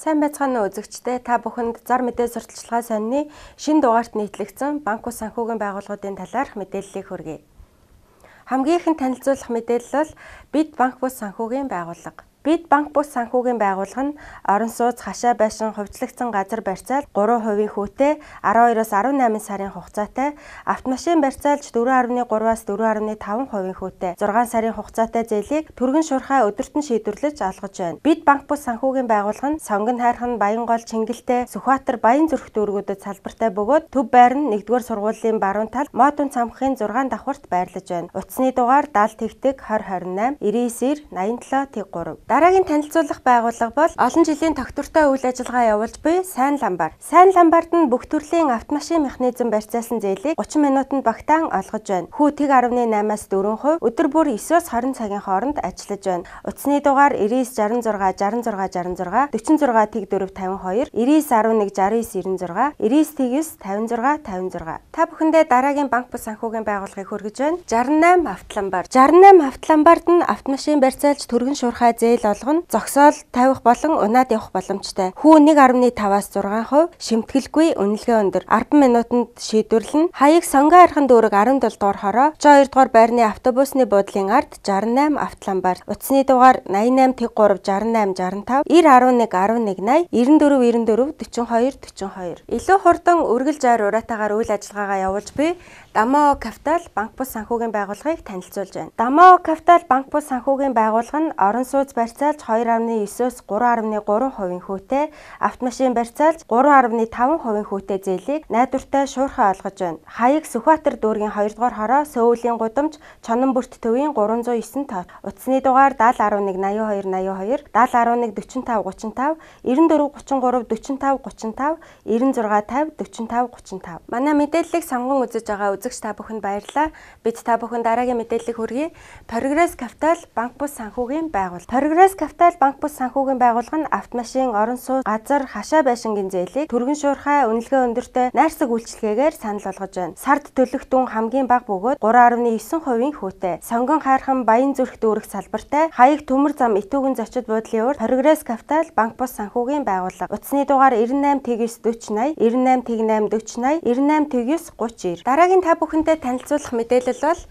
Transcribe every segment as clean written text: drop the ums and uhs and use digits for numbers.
Сайн байцгаана уу үзэгчдээ, та бүхэнд зар мэдээ сурталчилгаа сонины шинэ дугаарт нийтлэгдсэн банк ус санхүүгийн байгууллагуудын талаарх мэдээллийг хүргэе. Хамгийн ихэнд танилцуулах мэдээлэл бол Бид банк бус санхүүгийн байгууллага. Бид банк бус санхүүгийн байгууллага нь орон сууц, хашаа байшин, хувьцлагдсан газар барьцаал 3% хүүтэй 12-оос 18 сарын хугацаатай, автомашин барьцаалж 4.3-аас 4.5% хүүтэй 6 сарын хугацаатай зээлийг түргэн шуурхай өдөрт нь шийдвэрлэж олгож байна. Бид банк бус санхүүгийн байгууллага нь Сонгон хайрхан, Баянгол, Чингэлтэй, Сүхбаатар, Баян зүрх дүүргүүдэд салбартай бөгөөд төв байр нь 1-р сургуулийн баруун тал Модун цамхгийн 6 давхарт байрлаж байна. Утасны дугаар 70 тэгтэг 20 28 99 90 87 3. Дараагийн танилцуулах байгууллага бол олон жилийн тогтвортой үйл ажиллагаа явуулж буй Сайн Ламбар. Сайн Ламбард нь бүх төрлийн автомашин механизм барьцаалсан зээлийг 30 минутанд багтаан олгож байна. Хүү тэг 10.8-аас 4%, өдөр бүр 9-оос 20 цагийн хооронд ажиллаж байна. Утасны дугаар 99 66 66 66 46 тэг 4 52 99 11 69 96 99 9 56 56. Та бүхэндээ дараагийн банк бус санхүүгийн байгууллагыг хүргэж байна. 68 Автоламбар. 68 Автоламбард нь автомашин барьцаалж түргэн шуурхай зээл олгоно, зогсоол тавих болон унаад явах боломжтой. Хүү 1.5-аас 6%, шимтгэлгүй, үнэлгээ өндөр. 10 минутанд шийдвэрлэнэ. Хаяг Сонгон хайрхан дүүрэг 17 дугаар хороо, 32 дугаар байрны автобусны буудлын ард 68 Автоламбар. Утасны дугаар 88 3 68 65 90 11 11 80 94 94 42 42. Илүү хурдан үргэлж ойр ураатаагаар үйл ажиллагаагаа явуулж буй Дамао Капитал банк бус санхүүгийн байгууллагыг танилцуулж байна. Дамао Капитал банк бус санхүүгийн байгууллага нь орон сууц барьцаалж 2.9-өөс 3.3% хүүтэй, автомашин барьцаалж 3.5% хүүтэй зээлийг найдвартай шуурхай олгож байна. Хаяг Сүхбаатар дүүргийн 2 дугаар хороо, Сөүлийн гудамж, Чонон бүрт төвийн 309 тоот. Утасны дугаар 70 11 82 82 70 11 45 35 94 33 45 35 96 50 45 35. Манай мэдээллийг сонгон үзэж байгаа үзэгч та бүхэнд баярлалаа. Бид та бүхэн дараагийн мэдээллийг хүргэе. Прогресс Капитал банк бус санхүүгийн байгууллага. Прогресс Капитал банк бус санхүүгийн байгууллага нь автомашин, орон сууц, газар, хашаа байшингийн зээлийг түргэн шуурхай, үнэлгээ өндөртэй найрсаг үйлчилгээгээр санал болгож байна. Сард төлөх дүн хамгийн бага бөгөөд 3.9% хүүтэй. Сонгон хайрхан, Баян зүрх дүүрэг салбартай, хаяг Төмөр зам Итүүгэн зочид буудлын урд Прогресс Капитал банк бус санхүүгийн байгууллага. Утасны дугаар 98 9 40 80 98 8 40 80 98 9 30 90. Дараагийн та бүхэндээ танилцуулах мэдээлэл бол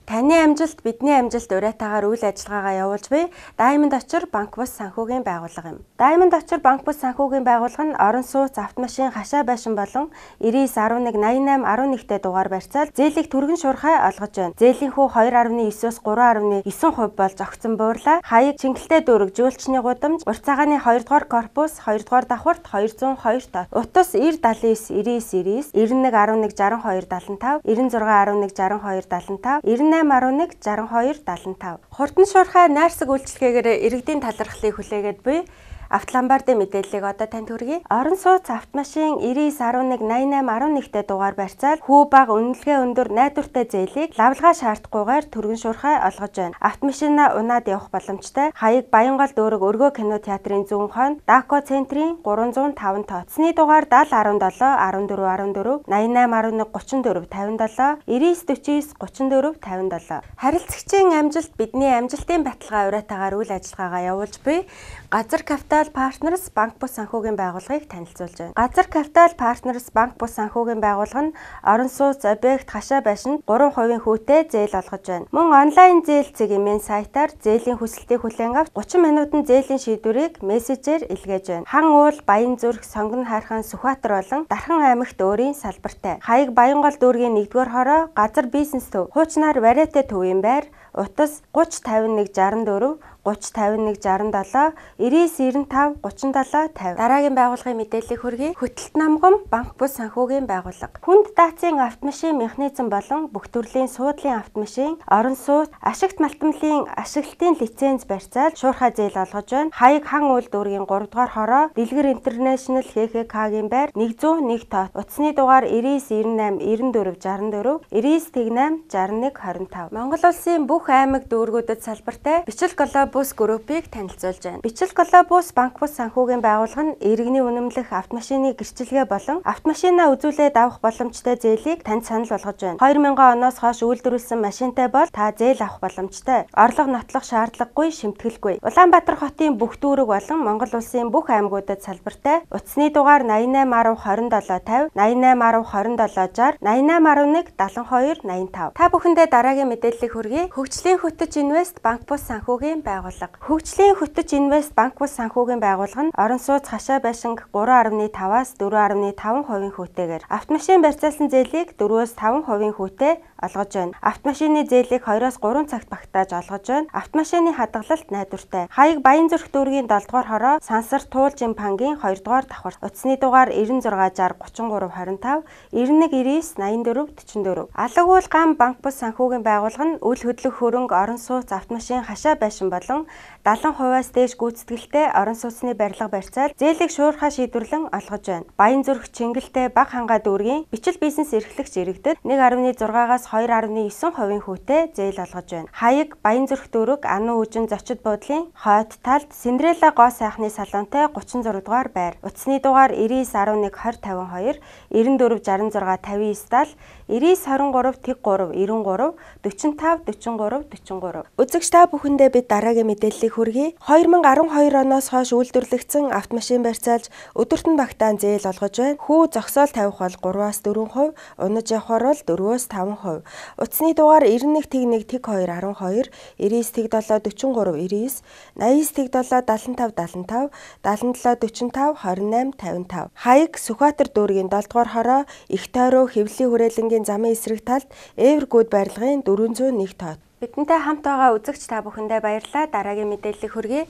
таны амжилт бидний амжилт уриатаагаар үйл ажиллагаагаа явуулж буй Diamond Очир банк бус санхүүгийн байгууллага юм. Diamond Очир банк бус санхүүгийн байгууллага нь орон сууц, автомашин, хашаа байшин болон 99 11 88 11-тэй дугаар барьцаал зээлийг түргэн шуурхай олгож байна. Зээлийн хүү 2.9-өөс 3.9% болж огцон буурлаа. Хаяг Чингэлтэй дүүрэг, Жуулчны гудамж, Урт цагааны 2 дугаар корпус, 2 дугаар давхарт 202 тоо. Утас 90 79 99 99 91 11 62 75 96 11 62 75 98 11 62 75. Хурдан шуурхай найрсаг үйлчилгээгээр иргэдийн талархлыг хүлээгээд буй Автоламбардын мэдээллийг одоо танд хүргэе. Орон сууц автомашин 99 11 88 11-тэй дугаар барьцаал хүү бага үнэлгээ өндөр найдвартай зээлийг лавлгаа шаардахгүйгээр түргэн шуурхай олгож байна. Автомашина унаад явах боломжтой. Хаяг Баянгол дүүрэг Өргөө кино театрын зүүн хойно Дако центрийн 305 тоо. Утасны дугаар 70 17 14 14 88 11 34 57 99 49 34 57. Харилцагчийн амжилт бидний амжилтын баталгаа уриатаагаар үйл ажиллагаагаа явуулж буй Газар Капитал Partners банк бус санхүүгийн байгууллагыг танилцуулж байна. Газар Капитал Partners банк бус санхүүгийн байгууллага нь орон сууц, объект, хашаа байшинд 3% хүүтэй зээл олгож байна. Мөн онлайн зээл цэг эмийн сайтаар зээлийн хүсэлтийг хүлээн авч 30 минутанд зээлийн шийдвэрийг мессежээр илгээж байна. Хан уул, Баян зүрх, Сонгон хайрхан, Сүхбаатар болон Дархан аймагт өөрийн салбартай. Хаяг Баянгол дүүргийн 1-р хороо, Газар бизнес төв, хуучнаар Варьете төвийн байр, утас 30 51 64 30 51 67 99 95 37 50. Дараагийн байгууллагын мэдээллийг хүргэе. Хөтөлт намгам банк бус санхүүгийн байгууллага. Хүнд даацын автомашин механизм болон бүх төрлийн суудлын автомашин, орон сууц, ашигт малтамлын ашиглалтын лиценз барьцаал шуурхай зээл олгож байна. Хаяг Хан уул дүүргийн 3 дугаар хороо, Дэлгэр Интернэшнл ХХК-гийн байр 101 тоо. Утасны дугаар 99 98 94 64 99 8 61 25. Монгол улсын бүх аймаг дүүргүүдэд салбартай Бичил Глобал Globus Group-ийг танилцуулж байна. Бичил Globus банк бус санхүүгийн байгууллага нь иргэний үнэмлэх автомашины гэрчилгээ болон автомашинаа үзүүлээд авах боломжтой зээлийг танд санал болгож байна. 2000 оноос хойш үйлдвэрлэсэн машинтай бол та зээл авах боломжтой. Орлого нотлох шаардлагагүй, шимтгэлгүй. Улаанбаатар хотын бүх дүүрэг болон Монгол улсын бүх аймагуудад салбартай. Утасны дугаар 88 10 27 50, 88 10 27 60, 88 11 72 85. Та бүхэндээ дараагийн мэдээллийг хүргэе. Хөгжлийн хөтөч Инвест банк бус санхүүгийн байгууллага. Хөгжлийн хөтөч Инвест банк бус санхүүгийн байгууллага нь орон сууц хашаа байшинг 3.5-аас 4.5% хүүтэйгээр, автомашин барьцаалсан зээлийг 4-5% хүүтэй олгож байна. Автомашины зээлийг 2-оос 3 цагт багтааж олгож байна. Автомашины хадгалалт найдвартай. Хаяг Баянзүрх дүүргийн 7 дугаар хороо, Сансар Туулжин пангийн 2 дугаар давхар. Утасны дугаар 96 60 33 25, 91 99 84 44. Алга уул гам банк бус санхүүгийн байгууллага нь үл хөдлөх хөрөнгө, орон сууц, автомашин, хашаа байшин болон 70%-аас дээш гүйцэтгэлтэй орон сууцны барилга барьцаал зээлийг шуурхай шийдвэрлэн олгож байна. Баянзүрх Чингэлтэй Баг хангаа дүүргийн бичил бизнес эрхлэгч иргэдэд 1.6-аас 2.9% хүүтэй зээл олгож байна. Хаяг Баянзүрх дүүрэг Ану үжин зочид буудлын хойд талд Синдрелла гоо сайхны салонтой 36 дугаар байр. Утасны дугаар 99 11 20 52, 94 66 59 70, 99 23 03 93 45 43 43. Үзэгч та бүхэндээ бид дараагийн мэдээллийг хүргэе. 2012 оноос хойш үйлдвэрлэгдсэн автомашин барьцаалж өдөрт нь багтаан зээл олгож байна. Хүү зогсоол тавих бол 3-аас 4%, унаж явахаар бол 4-өөс 5%. Утасны дугаар 91 01 02 12, 99 07 43 99, 89 07 75 75, 77 45 28 55. Хаяг Сүхбаатар дүүргийн 7 дугаар хороо, Их тойроо Хэвлэлийн хүрээлэнгийн замын эсрэг талд Evergood барилгын 401 тоот. Бидэнтэй хамт байгаа үзэгч та бүхэндээ баярлалаа. Дараагийн мэдээллийг хүргэе.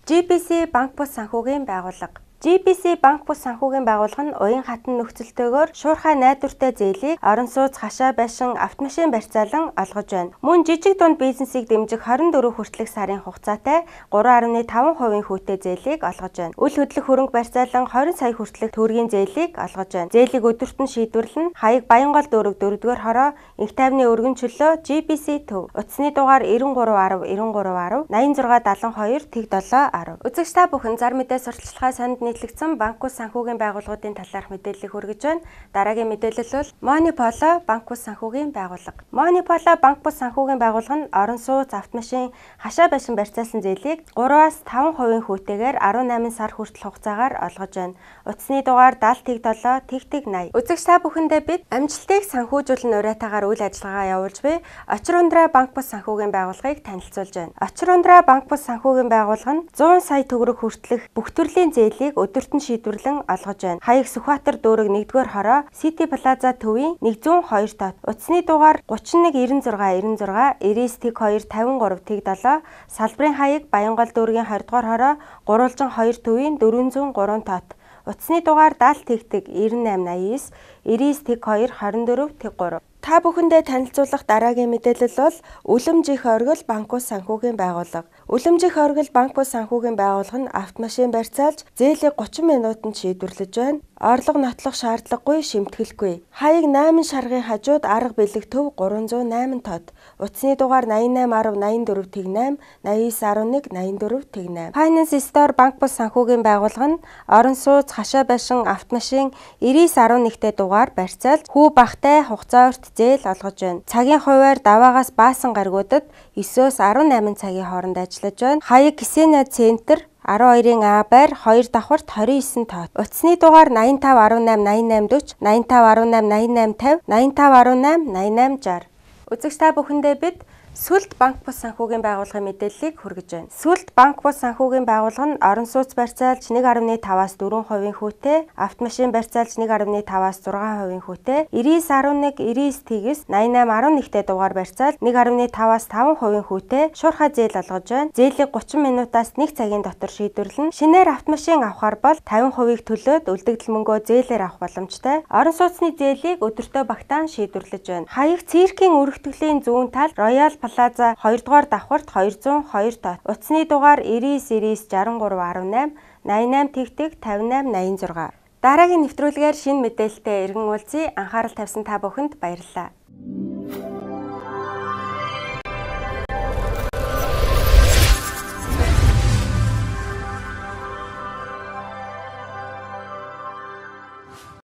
GBC банк бус санхүүгийн байгууллага. GBC банк бус санхүүгийн байгууллага нь уян хатан нөхцөлтэйгээр шуурхай найдвартай зээлийг орон сууц, хашаа байшин, автомашин барьцаалан олгож байна. Мөн жижиг дунд бизнесийг дэмжих 24 хүртэлх сарын хугацаатай 3.5% хүүтэй зээлийг олгож байна. Үл хөдлөх хөрөнгө барьцаалан 20 сая хүртэлх төгрөгийн зээлийг олгож байна. Зээлийг өдөрт нь шийдвэрлэнэ. Хаяг Баянгол дүүрэг 4-р хороо, Инх тайвны өргөн чөлөө GBC төв. Утасны дугаар 93 10 93 10 86 72 тэг 7 10. Үзэгч та бүхэн зар мэдээ сурталчилгаа санд нийтлэгдсэн банк бус санхүүгийн байгууллагуудын талаарх мэдээллийг хүргэж байна. Дараагийн мэдээлэл бол Money Polo банк бус санхүүгийн байгууллага. Money Polo банк бус санхүүгийн байгууллага нь орон сууц, автомашин, хашаа байшин барьцаалсан зээлийг 3-аас 5% хүүтэйгээр 18 сар хүртэл хугацаагаар олгож байна. Утасны дугаар 70 07 тэг 80. Үзэгч та бүхэндээ бид амжилтыг санхүүжүүлэн уриатаагаар үйл ажиллагаа явуулж буй Очир ундраа банк бус санхүүгийн байгууллагыг танилцуулж байна. Очир ундраа банк бус санхүүгийн байгууллага нь 100 сая төгрөг хүртэлх бүх төрлийн зээлийг өдөрт нь шийдвэрлэн олгож байна. Хаяг Сүхбаатар дүүрэг 1-р хороо, City Plaza төвийн 102 тоот. Утасны дугаар 31 96 96 99 тэг 2 53 тэг 7, салбарын хаяг Баянгол дүүргийн 20 дугаар хороо, Гурвалжин 2 төвийн 403 тоот. Утасны дугаар 70 тэг тэг 98 89 99 тэг 2 24 тэг 3. Та бүхэндээ танилцуулах дараагийн мэдээлэл бол Үлэмж их оргил банк бус санхүүгийн байгууллага. Үлэмж их оргил банк бус санхүүгийн байгууллага нь автомашин барьцаалж зээлийг 30 минутанд шийдвэрлэж байна. Орлого нотлох шаардлагагүй, шимтгэлгүй. Хаяг 8 шаргын хажууд арга бэлэг төв 308 тод. Утасны дугаар 88 10 84 тэг 8, 89 11 84 тэг 8. Finance Store банк бус санхүүгийн байгууллага нь орон сууц, хашаа байшин, автомашин 99 11-тэй дугаар барьцаалж хүү багтай хугацаа урт зээл олгож байна. Цагийн хувиар даваагаас баасан гаригуудад 9-өөс 18 цагийн хооронд ажиллаж байна. Хаяг Ксения центр 12-ын А байр 2 давхарт 29 тоот. Утасны дугаар 85 18 88 40, 85 18 88 50, 85 18 88 60. Үзэгч та бүхэндээ бид Сүлд банк бус санхүүгийн байгууллагын мэдээллийг хүргэж байна. Сүлд банк бус санхүүгийн байгууллага нь орон сууц барьцаалж 1.5-аас 4% хүүтэй, автомашин барьцаалж 1.5-аас 6% хүүтэй, 99 11 99 тэгс 88 11-тэй дугаар барьцаал 1.5-аас 5% хүүтэй шуурхай зээл олгож байна. Зээлийг 30 минутаас 1 цагийн дотор шийдвэрлэнэ. Шинээр автомашин авахар бол 50%-ийг төлөөд үлдэгдэл мөнгөө зээлээр авах боломжтой. Орон сууцны зээлийг өдөртөө багтаан шийдвэрлэж байна. Хаяг циркийн өргөтгөлийн зүүн тал Royal Plaza 2 дугаар давхарт 202 тоот. Утасны дугаар 99 99 63 18 88 тэгтэг 58 86. Дараагийн нэвтрүүлгээр шинэ мэдээлэлтэй иргэн уулзъя. Анхаарал тавьсан та бүхэнд баярлалаа.